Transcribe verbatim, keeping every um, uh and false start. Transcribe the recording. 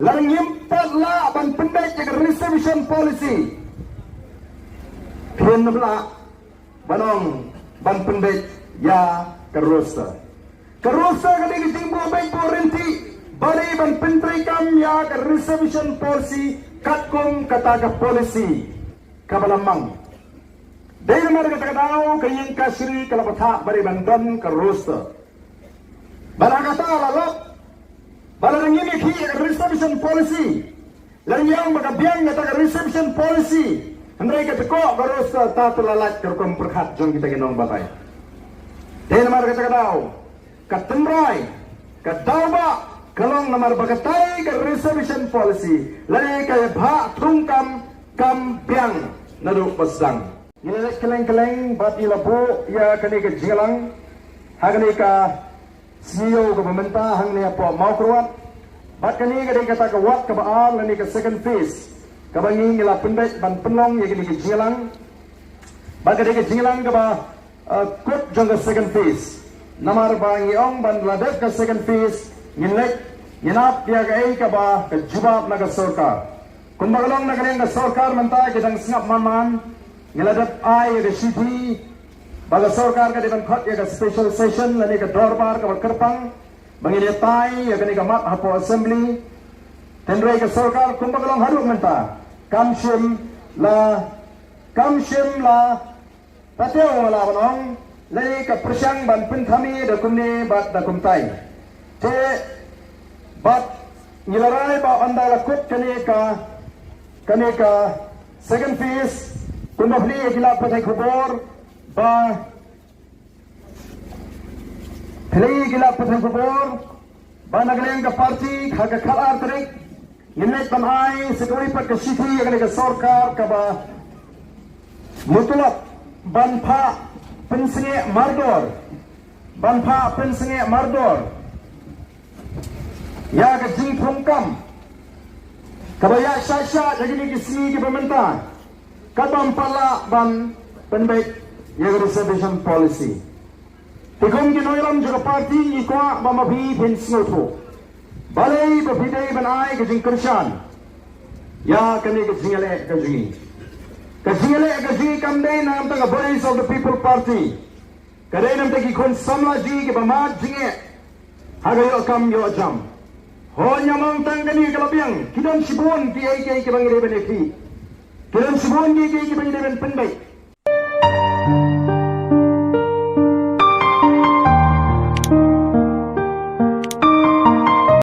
Lada ngim pat lah ban pynbeit ïa ka reservation policy, phin ym lah ban ong ban pynbeit ïa ka roster. Ka roster ka dei ka jingbuh beit buh ryntih ba dei ban pyntreikam ïa ka reservation policy katkum kata ka policy kaba la mang. Dei namar kata ka daw ka ïing kashari ka la bthah ba dei ban don ka roster. Bad ha kata la lap ba lada ngim ïakhih ïa ka reservation policy, lada ngi ong ba ka biang kata ka reservation policy, hynrei ka jkoh ka roster, ta te la lait ka rukom pyrkhat jong kita ki nongbatai. Dei namar kata ka daw ka tynrai, ka daw ba ka long namar ba katai ka reservation policy lane ka ïa bhah thungkam kam biang naduh ba sdang. Ngi la leit kylleng kylleng bad ngi la buh ïa kane ka jingïalang ha kane ka sngi ïew kaba mynta hangne hapoh Mawkyrwat. Bad kane ka dei kata ka wat kaba ar lane ka second phase kaba ngi ngi la pynbeit ban pynlong ïa kane ka jingïalang. Bad ka dei ka jingïalang kaba uh, kut jong ka second phase. Namar ba ngi ong ban la dep ka second phase ngin leit ngin ap ïa kaei kaba ka jubab na ka sorkar. Kumba ka long na ka liang ka sorkar mynta ki dang sngap man man. Ngi la dep ai ïa ka shithi ba ka sorkar ka dei ban khot ïa ka special session lane ka dorbar kaba kyrpang ba ngin ïa tai ïa kane ka mat hapoh assembly. Hynrei ka sorkar kumba ka long haduh mynta kam shym la kam shym la Patew nga la ban ong, lei ka pyrshang ban pynthame da kumne bad da kumtai. Te bad ngi la rai ba ynda la kut kane ka kane ka second phase, kumba phi la pathai khubor ba phi la pathai khubor ba na ka liang ka party ha ka khatar tarik ngin leit ban ai sa kawei pat ka shithi ïa kane ka sorkar kaba mutlak ban phah pynsngewmardor, ban phah pynsngewmardor ïa ka jingthungkam kaba ïa sha sha ïa kine ki sngi kiba mynta, kaba ym pat lah ban pynbeit ïa ka reservation policy. Te kum ki nongïalam jong ka party ngi kwah ba ma phi phin sngewthuh balei ba phi dei ban ai ka jingkyrshan ïa kane ka jingïaleh ka jong ngi. Ka jingïaleh ka jong ngi kam dei na ka bynta ka Voice of the People Party. Ka dei na ka bynta ki khun samla jong ngi kiba mad jingeh ha ka ïoh kam ïoh jam. Hooid, ym ong tang kane ka la biang, ki don shibun kiei kiei kiba ngi dei ban ïakhih. Ki don shibun kiei kiei kiba ngi dei ban pynbeit.